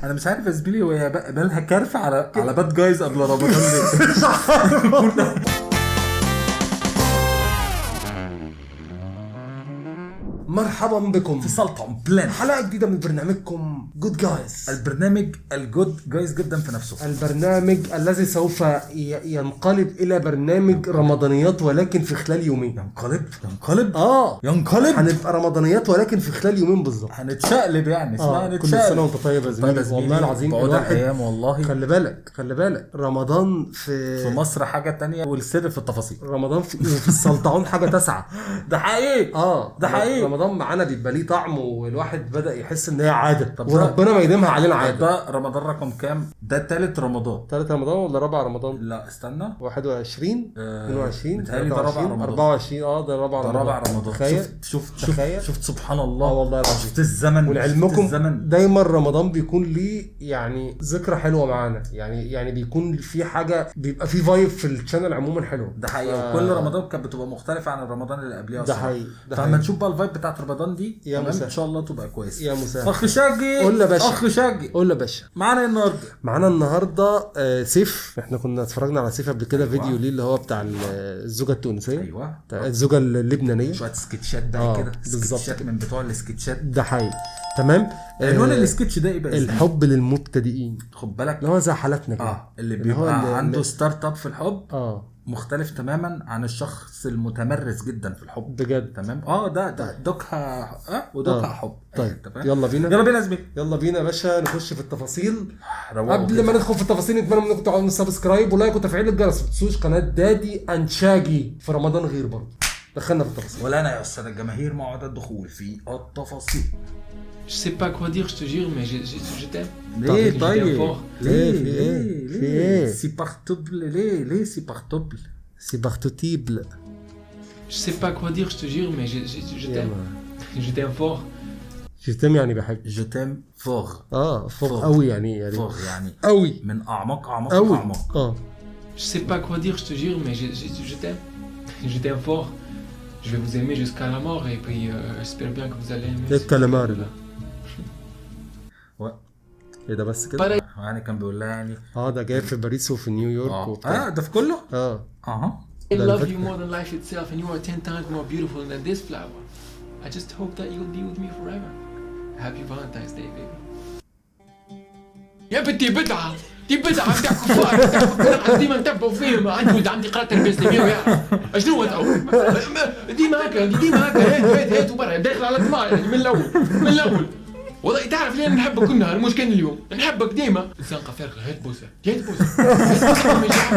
انا مش عارف يا زميلي وهي مالها كارفه على Bad Guys قبل رمضان ليه؟ مرحبا بكم في سلطعون Planet، حلقة جديدة من برنامجكم Good Guys، البرنامج ال good guys جدا في نفسه، البرنامج الذي سوف ينقلب الى برنامج رمضانيات ولكن في خلال يومين. ينقلب ينقلب، هنبقى رمضانيات ولكن في خلال يومين بالظبط، هنتشقلب يعني اسمها كل سنة وانت طيب يا زميلي. والله العظيم الواحد ايام والله خلي بالك خلي بالك، رمضان في مصر حاجة تانية، والسر في التفاصيل. رمضان في السلطعون حاجة تسعة. ده حقيقي، ده حقيقي. رمضان معانا بيبقى ليه طعم، والواحد بدأ يحس ان هي عادة، وربنا ما يديمها علينا عادة. ده رمضان رقم كام؟ ده تالت رمضان. تالت رمضان ولا رابع رمضان؟ لا استنى، 21 22 23 24. ده رابع رمضان. رابع رمضان. شفت شفت سبحان الله. والله العظيم شفت الزمن. ولعلمكم دايما رمضان بيكون ليه يعني ذكرى حلوة معانا، يعني بيكون في حاجة، بيبقى في vibe في ال channel عموما حلو. ده حقيقي. وكل رمضان كانت بتبقى مختلفة عن الرمضان اللي قبليه. ده حقيقي. فلما نشوف بقى ال vibe بتاعت رمضان دي ان شاء الله تبقى كويس. يا مساء. اخ شاجي، قول يا باشا. اخ شاجي، قول يا باشا. معانا النهارده، سيف. احنا كنا اتفرجنا على سيف قبل كده. أيوة. فيديو ليه اللي هو بتاع الزوجة التونسية. ايوه، الزوجة اللبنانية. شوية سكتشات بقى كده، سكتشات من بتوع السكتشات. ده حقيقي. تمام. عنوان السكتش ده ايه بقى؟ الحب للمبتدئين. خد بالك، اللي هو زي حالتنا كده، اللي بيبقى عنده start up في الحب، مختلف تماما عن الشخص المتمرس جدا في الحب بجد. تمام. ده دوكها ودوكها حب. طيب يلا بينا، يلا بينا يا زميلي، يلا بينا يا باشا نخش في التفاصيل. قبل ما ندخل في التفاصيل نتمنى منكم تعملوا subscribe و like وتفعيل الجرس، ما تنسوش قناة دادي انشاجي في رمضان غير برضه. دخلنا في التفاصيل. ولا انا يا استاذ الجماهير موعد الدخول في التفاصيل. Je sais pas quoi dire, je te jure, mais je t'aime. ليه طيب؟ ليه ليه؟ c'est partouble. ليه c'est partouble؟ c'est partouble. Je sais pas quoi dire, je te jure, mais je t'aime. Je t'aime fort. Je t'aime يعني بحب. Je t'aime fort. fort قوي يعني fort يعني قوي من اعماق اعماق اعماق. Je sais pas quoi dire, je te jure, mais je t'aime. Je t'aime fort. Je vais vous aimer jusqu'à la mort et puis j'espère bien que vous allez aimer. ايه الكلامار ده؟ ايه ده بس كده؟ يعني كان بيقول لها يعني ده جاي في باريس وفي نيويورك وبتاع. ده في كله؟ I love you more than life itself and you are 10 times more beautiful than this flower. I just hope that you'll be with me forever. Happy Valentine's Day baby. يا بنتي بدعة، دي بدعة بتاع كفار، بتاع كفار ديما نتبعوا فيهم. عندي قراءة الإسلامية ويعرف شنو هو ديما هكا، ديما هكا، هات هات هات وبرا داخل على طمع يعني من الأول، من الأول. والله تعرف ليه نحبك كل نهار مش كان اليوم، نحبك ديما. الزنقة فارغة، هات بوسة، هات بوسة، هات بوسة.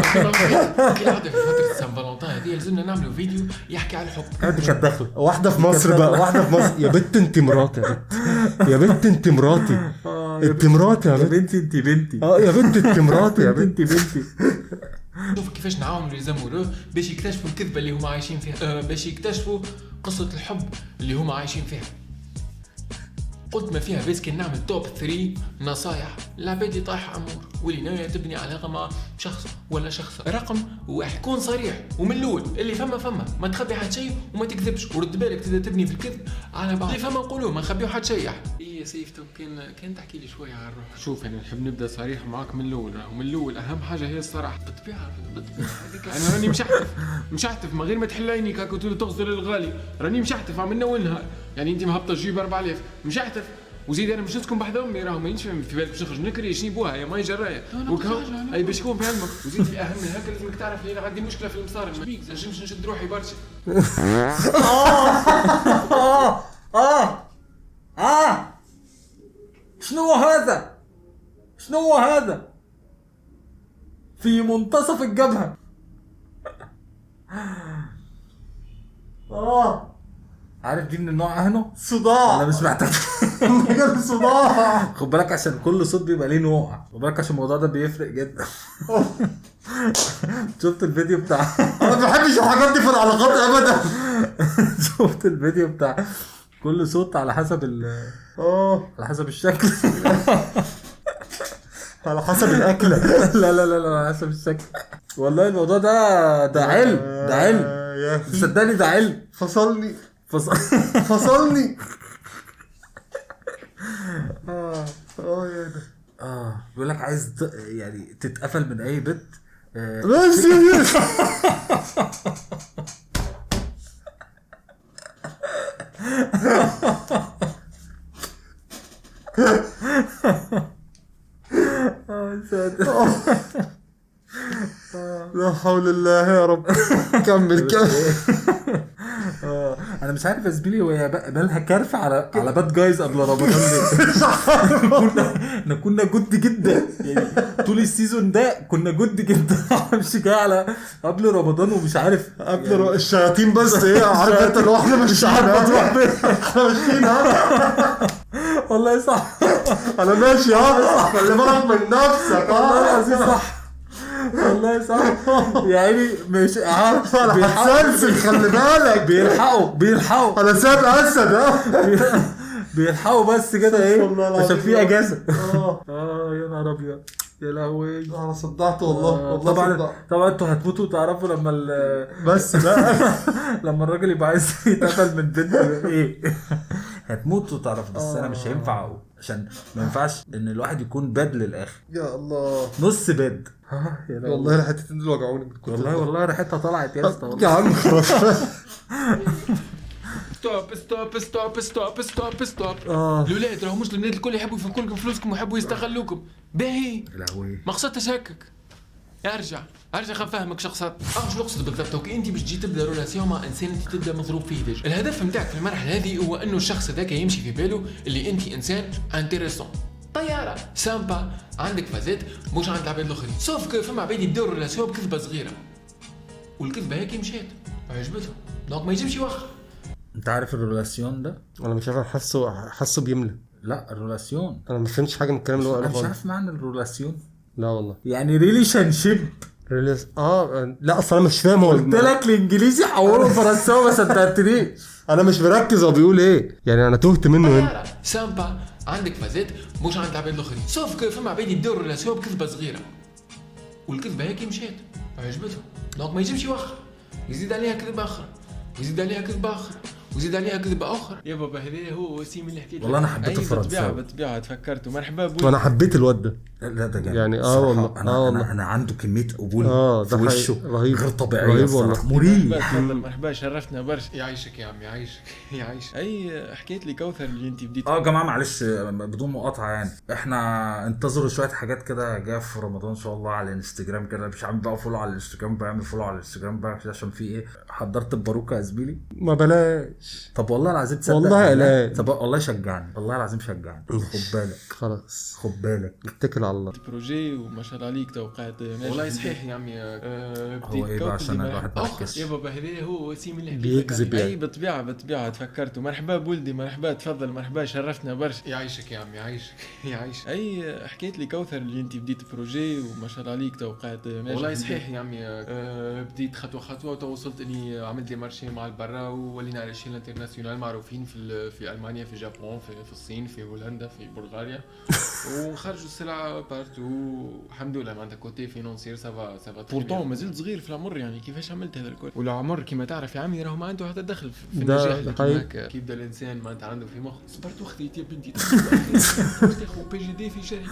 كالعادة في فترة سان فالنتين هذه لازمنا نعملوا فيديو يحكي على الحب. هذه كانت داخلة واحدة في مصر بقى، واحدة في مصر. يا بنت انت مراتي، يا بنت، يا بنت انت مراتي، انت مراتي يا بنتي، انت بنتي. يا بنت انت مراتي، يا بنت بنتي. شوف كيفاش نعاونوا les amoureux باش يكتشفوا الكذبة اللي هما عايشين فيها، باش يكتشفوا قصة الحب اللي هما عايشين فيها. قلت ما فيها بس كي نعمل top 3 نصايح للعباد اللي طايحة amour واللي ناوية تبني علاقة مع شخص ولا شخصه. رقم 1، كون صريح ومن الاول، اللي فما ما تخبي حد شيء وما تكذبش، ورد بالك تبدا تبني في الكذب على بعض. اللي فما نقولوه ما نخبيو حد شيء. ايه سيف، تو كان تحكي لي شوية على الروح. شوف انا نحب نبدا صريح معاك من الاول، راهو من الاول اهم حاجة هي الصراحة. بالطبيعة بالطبيعة هذيك. انا راني مشحتف من غير ما تحل عينيك هكا وتولي تغزر الغالي، راني مشحتف من اول نهار. يعني انت مهبطه تجيب 4000 مشحتف، وزيد انا مش نسكن بحذا امي، راهو مانيش في بالك باش نخرج نكري شني بوها يا ماي جرايه اي باش يكون في علمك. وزيد في اهم من هكا لازمك تعرف لي انا عندي مشكلة في المصاري، ما نجمش نشد روحي برشا. شنو هذا؟ شنو هذا؟ في منتصف الجبهة. عارف دي من النوع اهنه صداع. انا مش محتاج صداع. خد بالك عشان كل صوت بيبقى ليه نوع، خد بالك عشان الموضوع ده بيفرق جدا. شفت الفيديو بتاع انا ما بحبش الحاجات دي في العلاقات ابدا. شفت الفيديو بتاع كل صوت على حسب على حسب الشكل، على حسب الاكلة. لا لا لا لا، على حسب الشكل. والله الموضوع ده علم، ده علم صدقني، ده علم. فصلني فصلني. يا ده. بيقول لك عايز يعني تتقفل من اي بنت. بس لا حول الله يا رب. كمل كمل. انا مش عارف يا زميلي هو مالها كارفه على bad guys قبل رمضان ليه؟ كنا good جدا يعني طول ال season ده كنا good جدا. مش جاي على قبل رمضان ومش عارف قبل يعني الشياطين بس ايه عارف انت لو احنا مش عارف تروح فين. احنا ماشيين والله صح. انا ماشي خلي بالك من نفسك. والله العظيم صح والله صح. يعني مش عارف بيتسلسل خلي بالك. بيلحقوا انا ساب اسد بيلحقوا بس كده ايه عشان في اجازه. يا نهار ابيض يا لهوي انا صدعت والله. والله طبعا انتوا هتموتوا وتعرفوا لما بس بقى لما الراجل يبقى عايز يتقفل من بنت ايه هتموتوا وتعرفوا. بس انا مش هينفع اقول عشان ما ينفعش ان الواحد يكون bad للاخر. يا الله نص bad. والله الحتتين دول وجعوني. والله ريحتها طلعت يا اسطى يا عم. stop stop stop stop stop stop. الاولاد راهو مش البنات الكل يحبوا يفكوا لكم فلوسكم ويحبوا يستغلوكم. باهي ما قصدتش هكك. ارجع خل نفهمك شخصات. شنو نقصد بالضبط؟ كي انت باش تجي تبدا relation مع انسان انت تبدا مضروب فيه déjà. الهدف نتاعك في المرحلة هذه هو انه الشخص هذاك يمشي في باله اللي انت انسان intéressant طيارة sympa عندك فازات مش عند العباد الاخرين. sauf que فما عباد يبداو relation بكذبه صغيرة والكذبه هيك مشات عجبتهم donc ما يجمش يوخر. انت عارف ال relation ده؟ انا مش عارف حاسه بيملى. لا ال relation انا ما فهمتش حاجة من الكلام اللي هو قاله. مش عارف معنى ال relation. لا والله يعني relationship release. لا اصلا انا مش فاهم. هو قلت لك الانجليزي حوله الفرنساوي ما صدقتنيش. انا مش مركز هو بيقول ايه يعني انا تهت منه هنا. sympa عندك فازات مش عند العباد الاخرين. sauf que فما عباد يبداو relation بكذبه صغيرة والكذبه هيك مشات عجبتهم donc ما يجمش يوخر يزيد عليها كذبه اخرى ويزيد عليها كذبه اخرى وزيد عليها كذبه اخرى. يا بابا هذا هو وسيم اللي حكيت. والله انا حبيت الفرنساوي بالطبيعة تفكرت مرحبا بو. وانا حبيت الواد ده. لا ده جامد يعني والله انا عنده كمية قبول في وشه غير طبيعية مريح. مرحبا شرفتنا برشا. يعيشك يا عم يعيشك يعيشك. اي حكيت لي كوثر اللي انت بديت. يا جماعة معلش بدون مقاطعه يعني احنا انتظروا شوية حاجات كده جاية في رمضان ان شاء الله على الانستجرام كده. مش عامل بقى follow على الانستجرام، بعمل follow على الانستجرام بقى عشان في ايه. حضرت الباروكه يا زميلي ما بلاش. طب والله العظيم تصدق والله لا. طب والله شجعني والله العظيم شجعني. خد بالك خلاص خد بالك اتكل على الله. projet وما شاء الله عليك توقعت والله صحيح يا عمي. هو ايه بقى عشان الواحد ما يركزش. يا بابا هذا هو وسيم اللي بيكذب يعني. اي بالطبيعة تفكرت. مرحبا بولدي مرحبا تفضل مرحبا شرفتنا برشا. يعيشك يا عمي يعيشك يعيشك. اي حكيت لي كوثر اللي انت بديت projet وما شاء الله عليك توقعت والله صحيح يا عمي. بديت خطوة خطوة وتوصلت اني عملت les marchés مع البرا وولينا على l'échelle internationale معروفين في المانيا في اليابان في الصين في هولندا في بلغاريا ونخرجوا السلعة partout الحمد لله. معناتها côté financier ça va ça va. pourtant مازلت صغير في العمر يعني كيفاش عملت هذا الكل؟ والعمر كما تعرف يا عمي راهو ما عنده حتى دخل في النجاح اللي هكا. كي يبدا الانسان معناتها عنده في مخ صبرت وخذيت يا بنتي تاخذ PGD في شركة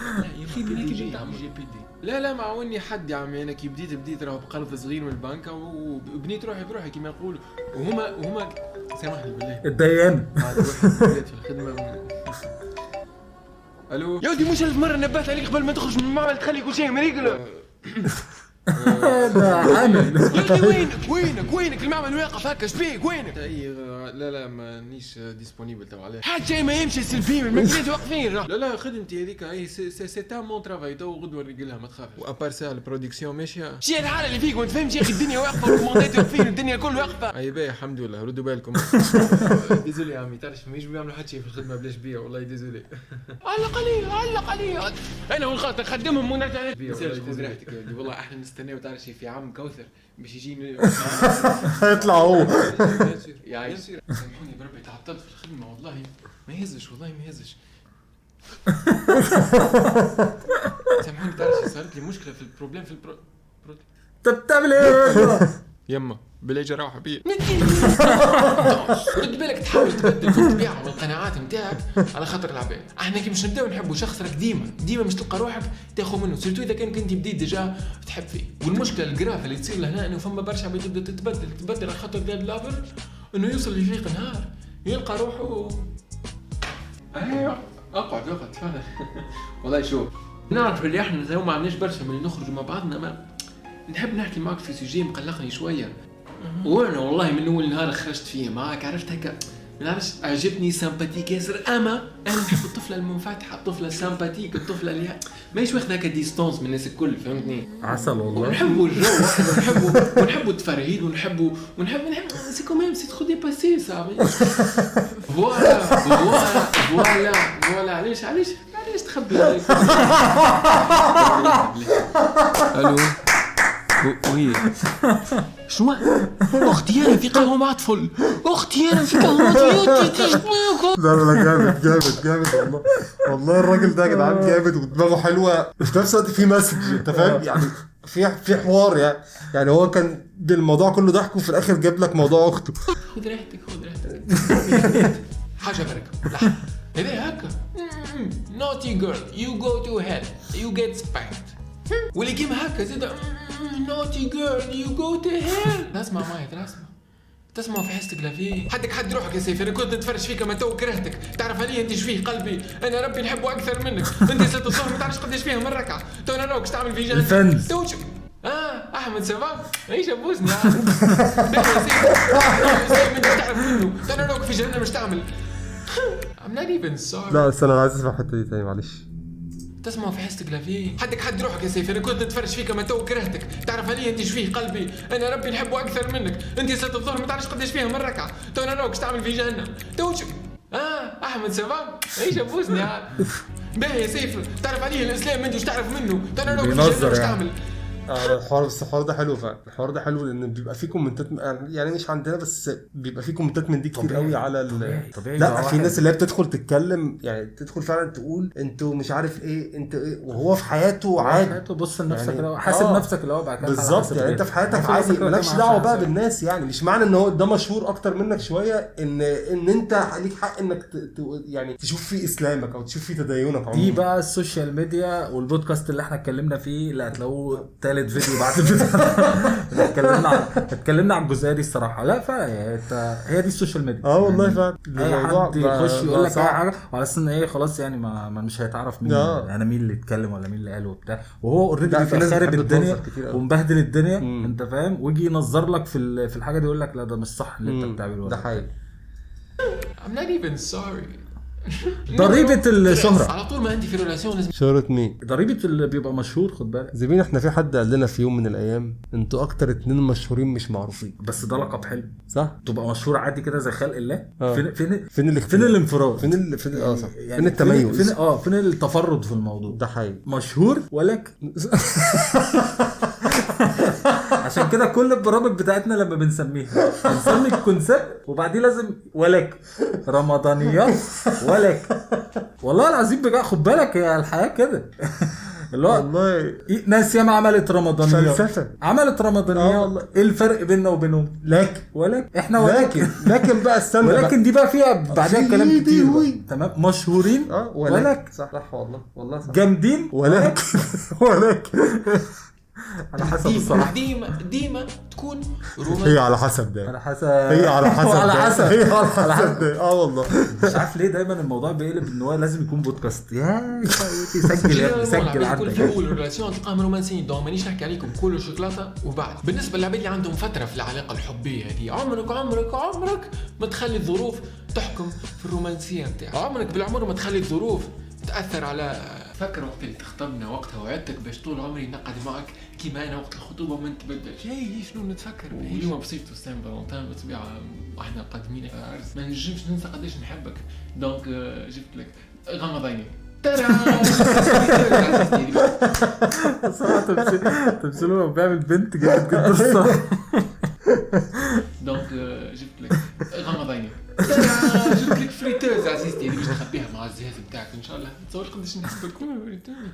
GPD. لا ما عاوني حد يا عمي. انا كي بديت راهو بقرض صغير من البنك وبنيت روحي بروحي كما يقولوا. وهما سامحني بالله الديان في الخدمة. الو يا ودي مش ألف مرة نبهت عليك قبل ما تخرج من المعمل تخلي كل شيء مريقله. ده عامل يا ودي وينك وينك وينك المعمل واقف هكا شبيك وينك؟ اي لا مانيش disponible تو علاه حتى شيء ما يمشي سلفي الماكينات واقفين. لا خدمتي هذيك اي c'est mon travail تو غدوه نرجلها ما تخافش. و à part ça ال production ماشية. شي الحالة اللي فيك ما تفهمش يا اخي الدنيا واقفة والكوموندات واقفين والدنيا الكل واقفة. اي باهي الحمد لله ردوا بالكم. désolé يا عمي تعرف ما يجوا يعملوا حتى شيء في الخدمة بلاش بيا والله désolé. علق علي علق علي انا والخاطر نخدمهم ونرجع. خذ راحتك يا ولدي والله احنا نستناو تعرف في عم كوثر باش يجي هيطلع هو. يا سامحوني بربي تعطلت في الخدمة والله ما يهزش والله ما يهزش. سامحوني تعرف صارت لي مشكلة في ال problème في انت بتعمل ايه؟ يما بالله روح بيه. رد بالك تحاول تبدل في الطبيعة والقناعات نتاعك على خاطر العباد. احنا كي مش نبداو نحبوا شخص راك ديما مش تلقى روحك تاخذ منه، surtout اذا كان كنت بديت déjà تحب فيه. والمشكلة ال grave اللي تصير لهنا انه فما برشا عباد تبدا تتبدل على خاطر that lover، انه يوصل يفيق نهار يلقى روحه. ايوه اقعد تفضل. والله شوف نعرف اللي احنا ما عندناش برشا من نخرجوا مع بعضنا، ما نحب نحكي معك في sujet مقلقني شوية. وانا والله من اول نهار خرجت فيه معاك عرفت هكا، ما نعرفش عجبني sympathique ياسر. اما انا نحب الطفلة المنفتحه، الطفلة sympathique، الطفلة اللي ماهيش واخده هكا distance من الناس الكل، فهمتني؟ عسل والله. ونحبوا الجو، ونحبوا التفرهيد، ونحبوا ونحب c'est quand même c'est trop dépassé ça. voilà voilà voilà voilà. علاش علاش علاش تخبي عليك؟ الو oui شنو اختي انا في قهوة مع طفل، اختي انا في قهوة. لا لا جامد جامد جامد والله. والله الراجل ده يا جدعان جامد ودماغه حلوة، في نفس الوقت في message، انت فاهم يعني، في حوار يعني هو كان الموضوع كله ضحك وفي الاخر جاب لك موضوع اخته. خذ راحتك خذ راحتك. حاجة بركة لحظة هذا هكا naughty girl you go to hell you get spanked. واللي كيما هكا زاد naughty girl you go to hell. تسمع معايا، تسمع في حصة clavier. حدك حد روحك يا سيف، انا كنت نتفرج فيك ما تو كرهتك. تعرف علي انت فيه قلبي، انا ربي نحبه اكثر منك. انت 6 الظهر ما تعرفش قداش فيها من ركعة. تو انا روك تعمل في جهنم تو. احمد ça va ايش ابوسني يا سيف، انت تعرف منه. تو انا روك في جهنم مش تعمل. I'm not even sorry. لا استنى انا عايز اسمع الحتة دي تاني معلش. تسمع في حصة clavier. حدك حد روحك يا سيف، انا كنت نتفرج فيك ما تو كرهتك. تعرف علي انت فيه قلبي، انا ربي نحبه اكثر منك. انت 6 الظهر ما تعرفش قداش فيها من ركعة. تو انا روك تعمل في جهنم تو. احمد ça va ايش ابوسني يا باهي يا سيف. تعرف عليه الاسلام انت وش تعرف منه. تو انا روك في جهنم مش تعمل. الحوار بس الحوار ده حلو فعلا. الحوار ده حلو لان بيبقى فيه كومنتات، يعني مش عندنا بس بيبقى فيه كومنتات من دي كتير قوي على طبيعي. لا في ناس اللي هي بتدخل تتكلم، يعني تدخل فعلا تقول انتوا مش عارف ايه انتوا ايه، وهو في حياته عادي. بص لنفسك يعني حاسب نفسك اللي هو بعد كده بالظبط. يعني انت في حياتك عادي، مالكش دعوه بقى بالناس. يعني مش معنى ان هو ده مشهور اكتر منك شوية ان انت ليك حق انك يعني تشوف في اسلامك او تشوف في تدينك عموما. دي بقى ال social media والبودكاست اللي احنا اتكلمنا فيه اللي هتلاقوه تالت فيديو بعد الفيديو. اتكلمنا عن الجزئية دي الصراحة. لا فعلا هي دي ال social media. والله فعلا اي حد يخش يقول لك اي حاجة وعلى اساس ان ايه خلاص، يعني ما مش هيتعرف مين انا، مين اللي اتكلم ولا مين اللي قال وبتاع، وهو already خارب الدنيا ومبهدل الدنيا، انت فاهم، ويجي ينظر لك في الحاجة دي يقول لك لا ده مش صح اللي انت بتعمله ده. حقيقي. I'm not even sorry. ضريبة الشهرة على طول. ما عندي في relation لازم شهرة مين؟ ضريبة اللي بيبقى مشهور، خد بالك زميل. احنا في حد قال لنا في يوم من الايام انتوا اكتر 2 مشهورين مش معروفين، بس ده لقب حلو صح؟ تبقى مشهور عادي كده زي خلق الله. فين الانفراد، فين فين صح، يعني فين التميز، فين فين التفرد في الموضوع ده. حقيقي مشهور ولكن عشان كده كل البرامج بتاعتنا لما بنسميها بنسمي ال concept وبعدين لازم ولك رمضانيات ولك. والله العظيم بقى خد بالك يا الحياة كده. اللي هو والله ناس ياما عملت رمضانيات، فلسفة عملت رمضانيات. ايه الفرق بيننا وبينهم؟ لكن ولكن احنا ولكن لكن بقى استنى، ولكن دي بقى فيها بعدها كلام كتير. تمام، مشهورين ولكن صح والله، والله صح، جامدين ولكن ولكن على حسب الصراحة. ديما تكون رومانسي. هي على حسب ده، على حسب، هي على حسب، على حسب، هي على حسب ده. والله مش عارف ليه دايما الموضوع بيقلب ان هو لازم يكون بودكاست. يا سجل يا سجل عندك. في اول relation تلقاهم رومانسيين، donc مانيش نحكي عليكم كل شوكولاتة. وبعد بالنسبة للعباد اللي عندهم فترة في العلاقة الحبيه هذه، عمرك عمرك عمرك ما تخلي الظروف تحكم في الرومانسية نتاعك. عمرك بالعمر ما تخلي الظروف تاثر على. فكر وقت اللي تخطبنا وقتها وعدتك باش طول عمري نقعد معك كيما انا وقت الخطوبة ما نتبدلش. اي شنو نتفكر اليوم بصيفته Saint-Valentin بالطبيعة احنا قادمين على عرس، ما نجمش ننسى قداش نحبك. donc جبت لك غمض عيني ترى. صراحة تمثيله بيعمل بنت جامد جدا الصراحة. donc جبت لك غمض عيني جبت لك friteuse عزيزتي اللي باش تخبيها مع الجهاز بتاعك ان شاء الله. تصور قداش نحبك.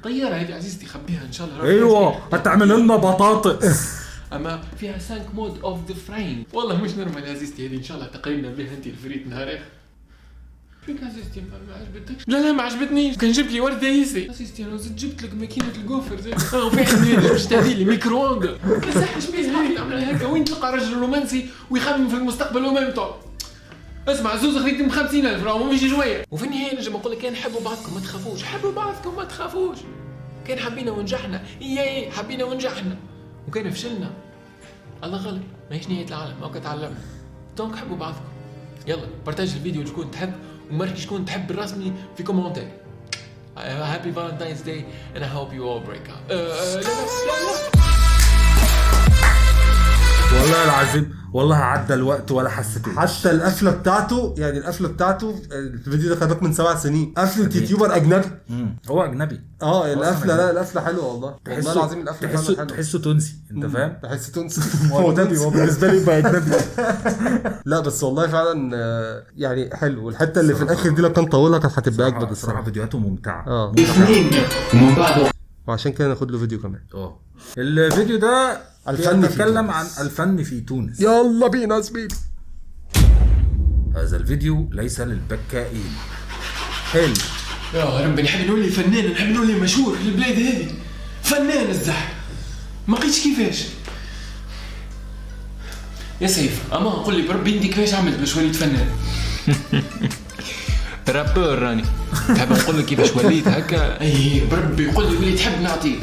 طيارة هذه عزيزتي خبيها ان شاء الله. ايوه هتعمل لنا بطاطس. اما فيها 5 modes of the frying. والله مش normal يا عزيزتي هذه، ان شاء الله تقريبا بها انت الفريت نهار اخر. فيك عزيزتي ما عجبتكش؟ لا لا ما عجبتنيش، كان جبت لي ورده يزي عزيزتي. انا زدت جبت لك ماكينة ال gaufre زي فيها باش تهدي لي micro-ondes. ما صحش بيه تعمل هكا. وين تلقى رجل رومانسي ويخمم في المستقبل و même temps؟ اسمع زوز خذيت ب 50000 راهو مش شوية. وفي النهاية نجم نقول لك كان حبوا بعضكم ما تخافوش، حبوا بعضكم ما تخافوش. كان حبينا ونجحنا، ياي حبينا ونجحنا، وكان فشلنا الله غالب، ماهيش نهاية العالم، هاكا تعلمنا. donc حبوا بعضكم. يلا partage الفيديو شكون تحب وماركي شكون تحب الرسمي في commentaire. Happy Valentine's Day and I hope you all break up. لا لا لا. والله العظيم والله عدى الوقت ولا حسيت. حتى القفله بتاعته، يعني القفله بتاعته الفيديو ده خدك من 7 سنين، قفله YouTuber اجنبي. هو اجنبي. القفله، لا القفله حلوة والله، والله العظيم القفله حلوة. تحسه تونسي انت فاهم؟ تحسه تونسي. هو تونسي، هو بالنسبة لي يبقى اجنبي. لا بس والله فعلا يعني حلو. والحتة اللي في الاخر دي لو كان طولها كانت هتبقى اجمد الصراحة. فيديوهاته ممتعة. ومن بعده وعشان كده ناخد له فيديو كمان. الفيديو ده بيتكلم عن الفن في تونس. يلا بينا زميلي. هذا الفيديو ليس للبكائين. حلو يا ربي، نحب نولي فنان، نحب نولي مشهور في البلاد هذه. فنان الزح ما لقيتش كيفاش يا سيف. اما قول لي بربي انت كيفاش عملت باش وليت فنان؟ rappeur راني. تحب نقول لك كيفاش وليت هكا؟ اي بربي قول لي اللي تحب نعطيك.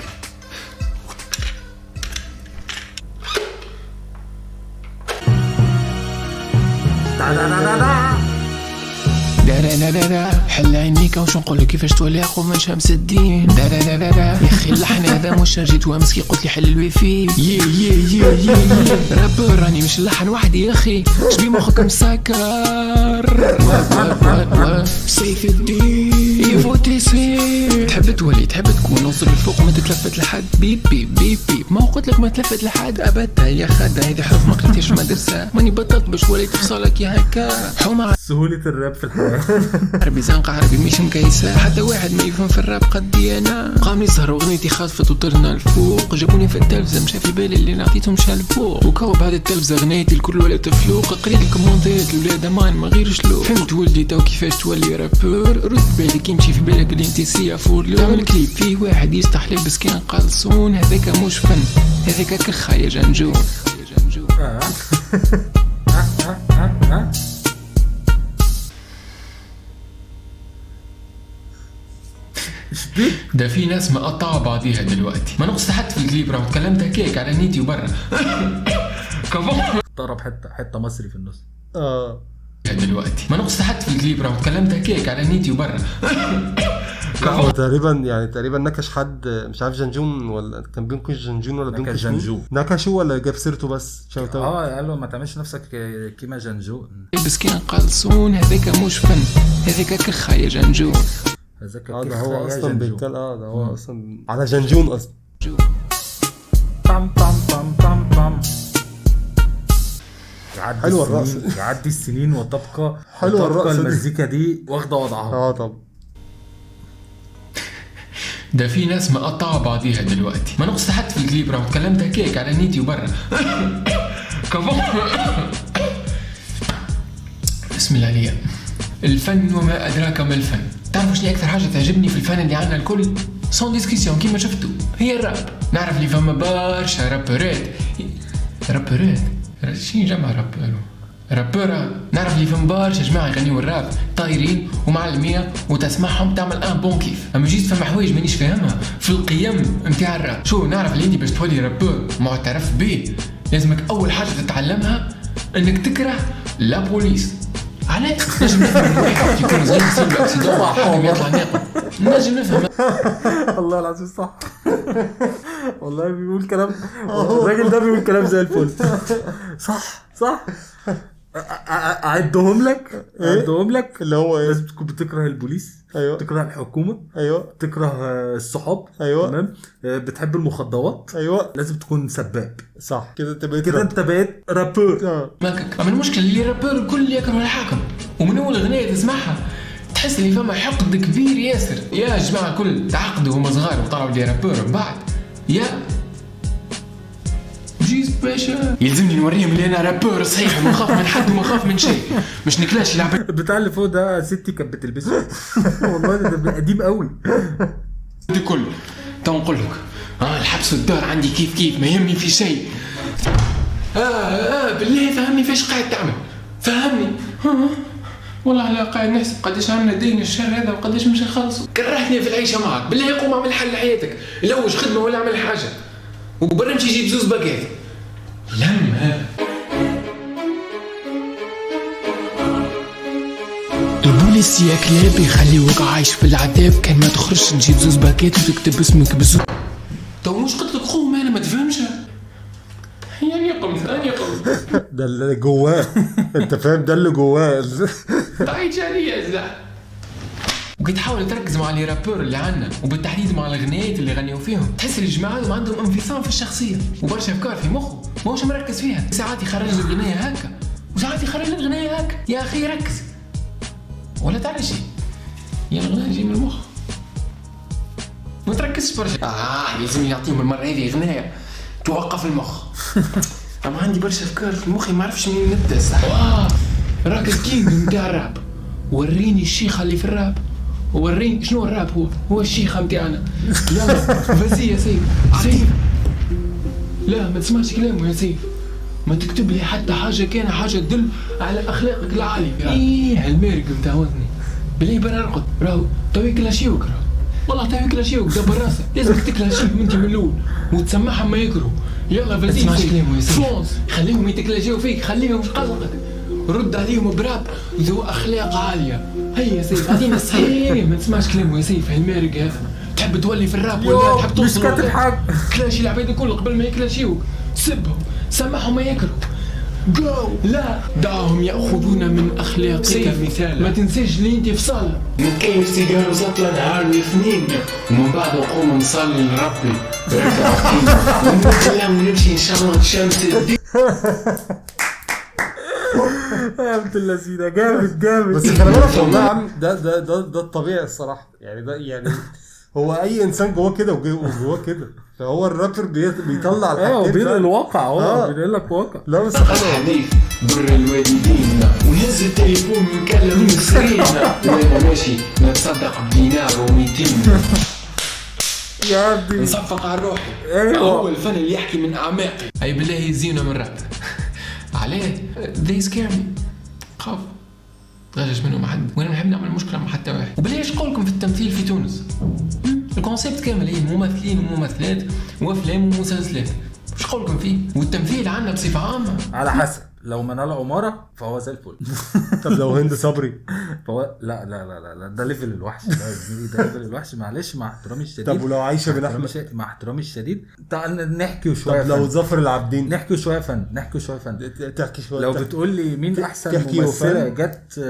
لا لا لا حل عينيك وش نقول لك كيفاش تولي اخو من شمس الدين. لا لا لا لا يا اخي اللحن هذا مش جيت وامسكي قلت لي حل الويفي. يي يي يي يي rappeur راني مش اللحن وحدي يا اخي، شبي مخك مسكر. سيف الدين يفوتي سيف. تحب تولي تحب تكون وصل الفوق ما تتلفت لحد. بيب بيب بيب بيب ما قلت لك ما تلفت لحد ابدا يا خدا. هذه حروف ما قريتهاش في المدرسة، ماني بطلت باش وليت فصلك يا هكا. حومه سهولة الراب في الحياة. عربي زنقة عربي مش مكيسة، حتى واحد ما يفهم في الراب قدي أنا. قام لي سهر وغنيتي خاطفت وطرنا الفوق، جابوني في التلفزة مشى في بالي اللي نعطيتهم شالفوق. وكو بعد التلفزة غنيتي الكل ولا تفلوق. قريت الكومنتات الولاد امان ما غير شلوق. فهمت ولدي تو كيفاش تولي rappeur. رد بالك يمشي في بالك اللي انت سيا فور. تعمل كليب فيه واحد يستح لابس كان قلصون، هذاك مش فن هذاك كخا يا جنجون. ده في ناس مقطعة بعضيها دلوقتي. ما نقصت حتى في الكليب راهو تكلمت هكاك على نيتي وبرا. كفو طرب حتة مصري في النص. دلوقتي ما نقصت حتى في الكليب راهو تكلمت هكاك على نيتي وبرا. هو تقريبا يعني تقريبا نكش حد مش عارف جنجون ولا كان بينكش جنجون ولا بينكش جنجو. نكشو ولا جاب سيرته بس قال له ما تعملش نفسك كيما جنجو. بس كان قلصون هذاك مش فن هذاك كخا يا جنجون. ده هو اصلا بيتكلم. ده هو اصلا على جنجون اصلا. طم طم طم طم طم. حلوة الرقص. يعدي السنين وتبقى حلوة الرقص. المزيكا دي واخده وضعها. طب ده في ناس مقطعه بعضيها دلوقتي. ما نقصت حتى في الكليب راهو تكلمت هكاك على نيتي وبرا. كفو بسم الله عليا. الفن وما ادراك ما الفن. تعرفوا شنو اكثر حاجة تعجبني في الفن اللي عندنا الكل sans discussion كيما شفتوا هي الراب. نعرف اللي فما برشا رابورات رابورات شنو جمع rappeur rappeur. نعرف اللي فما برشا جماعة يغنيو الراب طايرين ومعلميه وتسمعهم تعمل un bon كيف. اما جيت فما حوايج مانيش فاهمها في القيم نتاع الراب. شو نعرف اللي انت باش تولي rappeur معترف به لازمك اول حاجة تتعلمها انك تكره la police. علاش؟ نجم نفهم واحد يكون صغير يصير له accident مع حاكم يطلع ناقم. نجم نفهم. والله العظيم صح. والله بيقول كلام الراجل ده بيقول كلام زي الفل. صح صح. اعدهم لك اعدهم لك اللي هو ايه؟ لازم تكون بتكره البوليس. ايوه. تكره الحكومة. ايوه. تكره الصحاب. ايوه. تمام. بتحب المخدرات. ايوه. لازم تكون سباب. صح كده انت بقيت كده انت بقيت rappeur. ماكك. اما المشكلة اللي rappeur الكل يكره الحاكم، ومن اول اغنية تسمعها تحس اللي فما حقد كبير ياسر. يا جماعة كل تعقدوا هما صغار وطلعوا les rappeurs بعد يا juste باش يلزمني نوريهم اللي انا rappeur صحيح وما نخاف من حد وما نخاف من شيء، مش نكلاش العباد بتاع اللي فوق ده ستي كانت بتلبسه. والله ده قديم قوي. الكل. تو نقول لك الحبس والدار عندي كيف كيف، ما يهمني في شيء. بالله فهمني فاش قاعد تعمل، فهمني. والله لا قاعد نحسب قداش عندنا دين الشهر هذا وقداش مش نخلصوا. كرهتني في العيشة معك، بالله قوم اعمل حل لحياتك، لوج خدمة ولا اعمل حاجة، وبرا امشي جيب زوز باكات. لما البوليس يا كلاب يخليوك عايش في العذاب، كان ما تخرجش تجيب زوز باكات وتكتب اسمك بزوز. تو مش قلت لك قوم انا ما تفهمش يعني قمت انا قمت. ده اللي جواه انت فاهم، ده اللي جواه. تعيش عليا زح. وكي تحاول تركز مع les rappeurs اللي عندنا وبالتحديد مع الغنيات اللي غنيو فيهم، تحس الجماعة هذو عندهم انفصام في الشخصية وبرشا افكار في مخه ماهوش مركز فيها. ساعات يخرج لك غنية هكا وساعات يخرج لك غنية هكا. يا اخي ركز ولا تعرف شيء، يا الغناء يجي من المخ، ما تركزش برشا. لازم يعطيهم المرة هذه غنايه توقف المخ. اما عندي برشا افكار في مخي ما عرفش منين نبدا صح. راك ال king نتاع الراب، وريني الشيخه اللي في الراب، وريني شنو الراب هو الشيخه نتاعنا. يلا vas-y يا سيف. سيف لا ما تسمعش كلامه يا سيف، ما تكتب لي حتى حاجة كان حاجة تدل على اخلاقك العالية. ايه المارق نتاع وزني بالله برا ارقد، راهو تو يكلاشيوك، راهو والله تو يكلاشيوك. دبر راسك، لازمك تكلاشيهم انت من الاول وتسمعهم ما يكرهوا. يلا vas-y كلامه يا سيف، fonce، خليهم يتكلاشيو فيك، خليهم قلقك، رد عليهم براب ذو اخلاق عالية. هيا يا سيف اعطينا الصحيح. ما تسمعش كلامه يا سيف المارق هذا. تحب تولي في الراب ولا تحب توصل؟ مش كاتب حاجة. كلاشي العباد الكل قبل ما يكلاشيوك، سبهم، سمعهم ما يكرهوا. جو لا دعهم ياخذون من اخلاقك مثالا. ما تنساش اللي انت في صاله نتكيف سيجار وسطلة نهار واثنين، ومن بعد نقوم نصلي لربي ركعتين ونتكلم ونمشي ان شاء الله شمس الدين. يا عبد اللذينه جامد جامد. بس خلي بالك والله يا عم ده ده ده ده الطبيعي الصراحة يعني. ده يعني هو اي انسان جواه كده وجواه كده، فهو الرابر بيطلع الحاجتين. بينقل الواقع، هو بينقل لك واقع. لا بس حلو. بر الوالدين ونهز التليفون ونكلم سرينا وانا ماشي نتصدق بدينار و200. يا عبدي نصفق على روحي. هو الفن اللي يحكي من اعماقي. اي بالله يزينا من راب عليه. they scare me. خاف غشش منهم حد، وانا نحب نعمل مشكلة مع حتى واحد. وبالله ايش قولكم في التمثيل في تونس؟ ال concept كامل هي ممثلين وممثلات وافلام ومسلسلات، ايش قولكم فيه؟ والتمثيل عندنا بصفة عامة على حسب. لو منال عمارة فهو زي الفل. طب لو هند صبري فهو لا لا لا لا، ده level الوحش، ده زميلي، ده level الوحش. معلش مع احترامي الشديد. طب ولو عايشه بن احمد؟ مع احترامي الشديد تعال نحكي شوية. طب لو ظفر العابدين؟ نحكي شوية فن، نحكي شوية فن، تحكي شوية. لو بتقول لي مين احسن ممثلة جت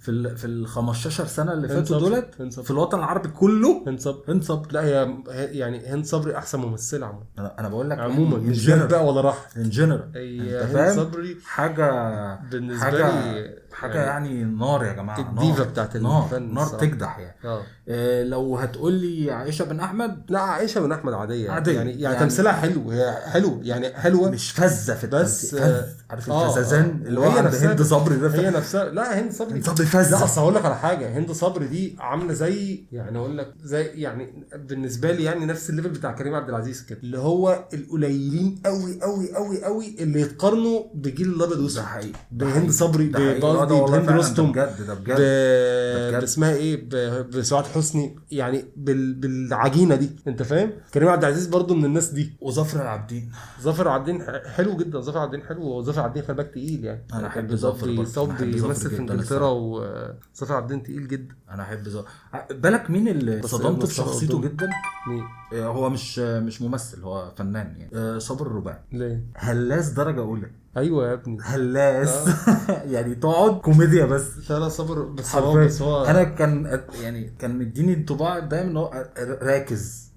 في ال 15 سنة اللي فاتوا دولت في الوطن العربي كله، هند صبري. لا هي يعني هند صبري احسن ممثلة عموما. انا بقول لك عموما مش جد بقى ولا راح in general. هند صبري حاجة بالنسبة لي حاجة يعني نار يا جماعة، الديفا بتاعت الفن، نار تجدح يعني. لو هتقول لي عائشة بن احمد، لا عائشة بن احمد عادية يعني تمثيلها حلو، هي حلو يعني حلوة، مش فزه في بس. عارف الفزازان اللي هو عند هند صبري ده، هي نفسها. لا هند صبري فزه. لا اصل هقول لك على حاجة، هند صبري دي عامله زي يعني اقول لك زي يعني بالنسبة لي يعني نفس ال level بتاع كريم عبد العزيز كده، اللي هو القليلين قوي قوي قوي قوي اللي يتقارنوا بجيل الابيض والاسود. ده حقيقي. بهند صبري، بقصدي بهند رستم، بجد ده بجد، اسمها ايه، بسعاد حسني يعني، بالعجينه دي انت فاهم. كريم عبد العزيز برضو من الناس دي. وظفر العابدين، ظفر العابدين حلو جدا، ظفر العابدين حلو. وظفر العابدين خلي بالك تقيل يعني. انا احب ظفر برضه، بيمثل في انجلترا، وظفر العابدين تقيل جدا. انا احب ظفر. بالك مين اللي صدمت في شخصيته جدا؟ مين؟ هو مش ممثل، هو فنان يعني. صابر الرباعي. ليه؟ هلاس درجه اولى. ايوه يا ابني هلاس. يعني تقعد كوميديا بس. لا صبر بس هو انا كان يعني كان مديني انطباع دايما ان هو راكز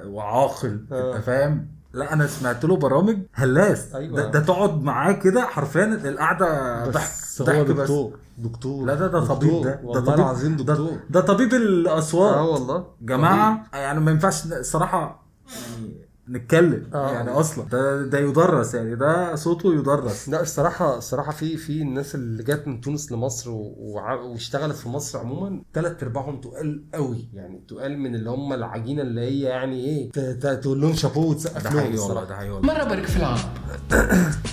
وعاقل. انت فاهم؟ لا انا سمعت له برامج هلاس. أيوة. ده تقعد معاه كده حرفيا القعدة ضحك. هو دكتور دكتور. لا ده طبيب، ده والله العظيم دكتور، ده طبيب الاصوات. والله جماعة يعني ما ينفعش الصراحة يعني. نتكلم يعني اصلا ده يدرس يعني، ده صوته يدرس. لا الصراحة في الناس اللي جت من تونس لمصر واشتغلت في مصر عموما، 3/4 تقال قوي يعني، تقال من اللي هم العجينة اللي هي يعني ايه، تقول لهم شابوه وتسقف لهم الصراحة. ده حقيقي والله. مرة برك في العام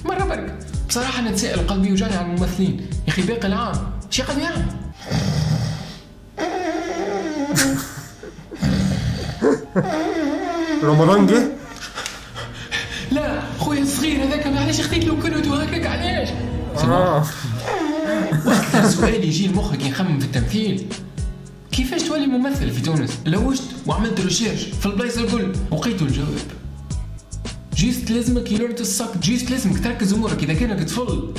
مرة برك بصراحة نتساءل، قلبي وجعني على الممثلين يا اخي، باقي العام شي قاعد يعمل؟ رمضان جه. لا خويا الصغير هذاك علاش خديت له كنوت وهكاك علاش؟ واكثر سؤال يجي لمخك يخمم في التمثيل، كيفاش تولي ممثل في تونس؟ لوجت وعملت recherche في البلايص الكل وقيتوا الجواب. juste لازمك يلورت الصك، juste لازمك تركز امورك. اذا كانك طفل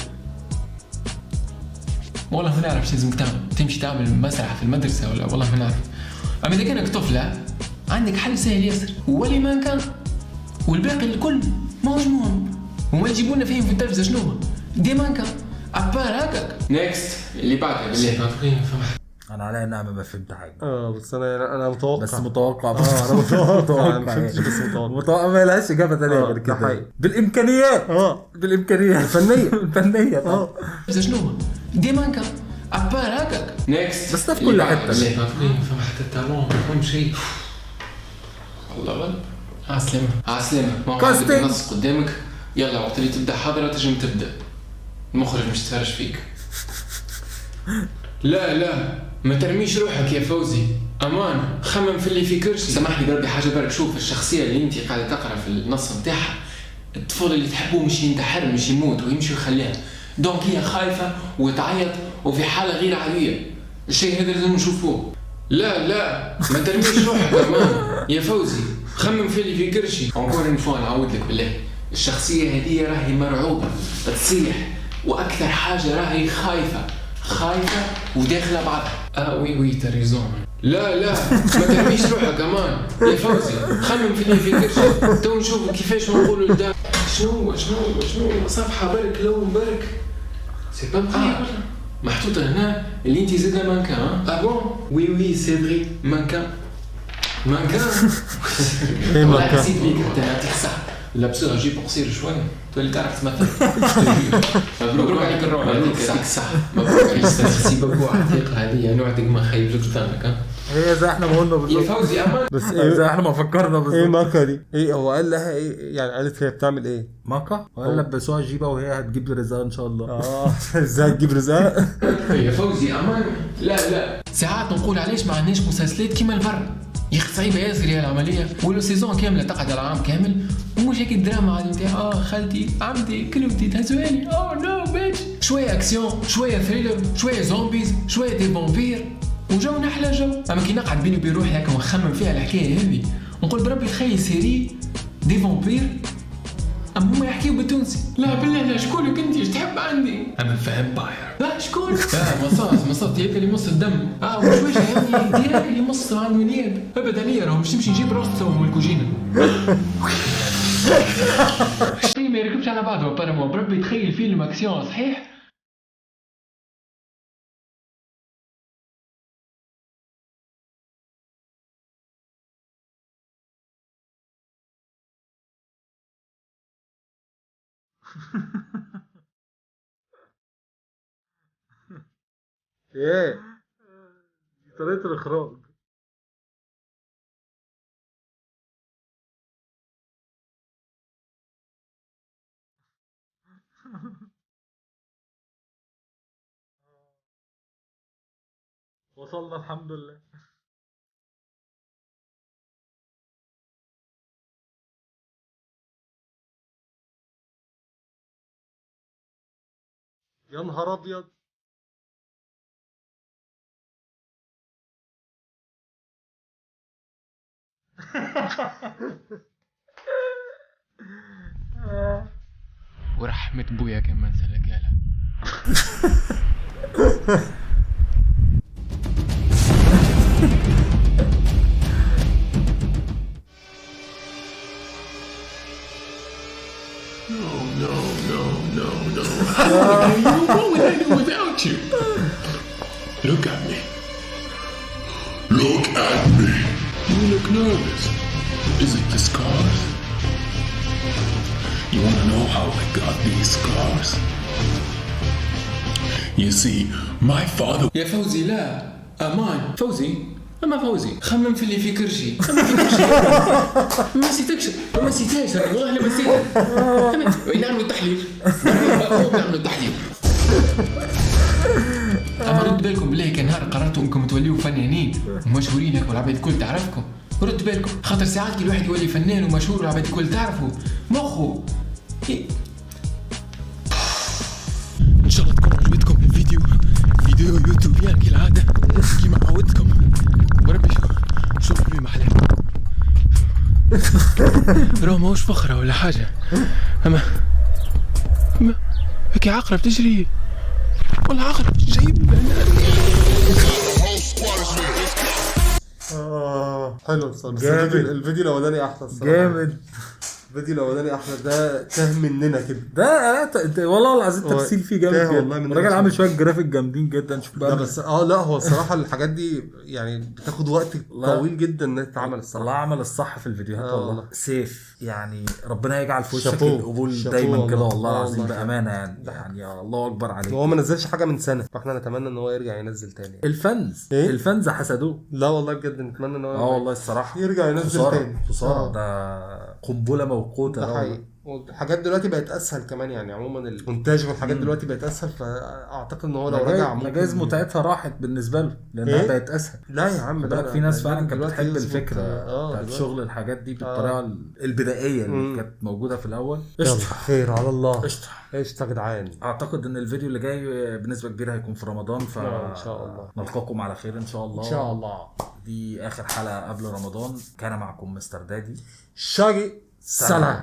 والله ما نعرف شو لازمك تعمل، تمشي تعمل مسرح في المدرسة ولا والله ما نعرف. اما اذا كانك طفله عندك حل سهل ياسر، ولي مانكان والباقي الكل ماهوش مهم، وما يجيبونا فيهم في التلفزة شنو هو des mannequins à part هكاك. next اللي بعدها بالله. انا عليا نعمه ما فهمت حاجة. بس انا متوقع، بس متوقع. انا متوقع، ما فهمتش بس متوقع. ما لهاش اجابه ثانية غير كده. بالامكانيات، بالامكانيات الفنية الفنية. بس شنو هو des mannequins à part هكاك. next بس ده في كل حتة. ما فهم حتى ال talent، ما فهم شيء. الله غالب. عسلامة عسلامة، ما هو عندك النص قدامك، يلا وقت اللي تبدا حاضرة تنجم تبدا، المخرج مش تفرج فيك. لا لا ما ترميش روحك يا فوزي، امان خمم في اللي في كرشي. سامحني بربي حاجة برك، شوف الشخصية اللي انت قاعدة تقرا في النص نتاعها، الطفل اللي تحبوه مش ينتحر مش يموت ويمشي ويخليها، donc هي خايفة وتعيط وفي حالة غير عادية، الشيء هذا لازم نشوفوه. لا لا ما ترميش روحك امان يا فوزي، خمم في اللي في كرشي. encore une fois نعاود لك بالله، الشخصية هذه راهي مرعوبة تصيح، وأكثر حاجة راهي خايفة خايفة وداخلة بعضها. Oui oui t'as raison. لا لا ما ترميش روحك امان يا فوزي، خمم في اللي في كرشي، تو نشوفوا كيفاش نقولوا لدا. شنو شنو شنو صفحة برك لون برك c'est pas vrai محطوطة هنا اللي انت زاده mannequin. Ah bon oui oui c'est vrai mannequin mannequin. والله حسيت بيك حتى يعطيك الصحة. لابسوها جيب قصير شوية تولي تعرف تمثل. مبروك عليك الروح، يعطيك الصحة. مبروك عليك merci beaucoup على الثقة هذه، نوعدك ما خيبلكش ظنك. هي زي احنا ما قلنا بالظبط يا فوزي امان، بس ايه زي احنا ما فكرنا بالظبط. ايه ماكا دي؟ ايه هو قال لها ايه يعني؟ قالت هي بتعمل ايه ماكا؟ قال لبسوها جيبه وهي هتجيب رزقها ان شاء الله. ازاي هتجيب رزقها يا فوزي امان؟ لا لا ساعات نقول علاش ما عندناش مسلسلات كيما البر، يا اخي صعيبة ياسر يا العملية، ولو saison كاملة تقعد العام كامل ومش هيك الدراما عادي نتاع خالتي عمتي كلمتي تهزواني oh no bitch، شوية اكسيون شوية thriller شوية zombies شوية des vampires وجو نحلى جو. اما كي نقعد بيني وبين روحي هكا ونخمم فيها الحكاية هذه نقول بربي تخيل série des vampires اما هما يحكيو بالتونسي. لا بالله لا شكونك انت ايش تحب عندي؟ انا vampire. لا شكون؟ لا مصاص مصاص ياكل يمص الدم. وشويش يعني ياكل يمص عنده نياب ابدا ليا راهو مش تمشي نجيب راسه من الكوجينه. شيء ما يركبش على بعضه apparemment. بربي تخيل فيلم اكسيون صحيح. ايه طريقة الاخراج. وصلنا الحمد لله. يا نهار ابيض. ورحمة بويا كمان سلكالها. No, no, no, no, no. What would I do without you? Look at me. Look at me. You look nervous. Is it the scars? You wanna know how I got these scars? You see, my father يا فوزي لا امان فوزي، اما فوزي خمم في اللي في كرشي، خمم في كرشي. ما نسيتكش، ما نسيتهاش والله ما نسيتها. نعملوا تحليل، نعملوا تحليل. اما رد بالكم بالله كان نهار قررتوا انكم توليوا فنانين ومشهورين هكا والعباد الكل تعرفكم، رد بالكم خاطر ساعات كي الواحد يولي فنان ومشهور والعباد الكل تعرفه مخه. ان شاء الله تكون عجبتكم الفيديو، فيديو يوتيوبيان كالعادة كيما عودتكم. وربي شوف لي محلاه، راه ماهوش فخره ولا حاجة، اما هيك عقرب تجري والله عقرب جايب. حلو الصراحة. بس الفيديو الاولاني احلى الصراحة. جامد. الفيديو الاولاني احلى، ده تاه مننا كده. ده والله العظيم التمثيل فيه جامد جدا. الراجل عامل شوية جرافيك جامدين جدا. شوف بقى بس لا هو الصراحة الحاجات دي يعني بتاخد وقت طويل جدا انها تتعمل الصراحة. الله عمل الصح في الفيديوهات والله. سيف يعني ربنا يجعل في وشك القبول دايما كده والله العظيم بامانه يعني الله اكبر عليك. هو ما نزلش حاجة من سنة، فاحنا نتمنى ان هو يرجع ينزل تاني. ال fans ال fans حسدوه. لا والله بجد نتمنى ان هو والله الصراحة يرجع ينزل تاني. خسارة ده قنبلة موقوته. ده حقيقي. والحاجات دلوقتي بقت اسهل كمان يعني، عموما المونتاج والحاجات دلوقتي بقت اسهل، فاعتقد ان هو لو رجع ممكن جايز متعتها راحت بالنسبة له لانها بقت اسهل. لا يا عم ده في ناس فعلا كانت بتحب الفكرة بتاعت شغل الحاجات دي بالطريقة البدائية اللي كانت موجودة في الاول. قشطه، خير على الله. قشطه قشطه يا جدعان. اعتقد ان الفيديو اللي جاي بنسبة كبيرة هيكون في رمضان، ف ان شاء الله نلقاكم على خير ان شاء الله. ان شاء الله. دي اخر حلقة قبل رمضان. كان معكم مستر دادي شاقي. سلام.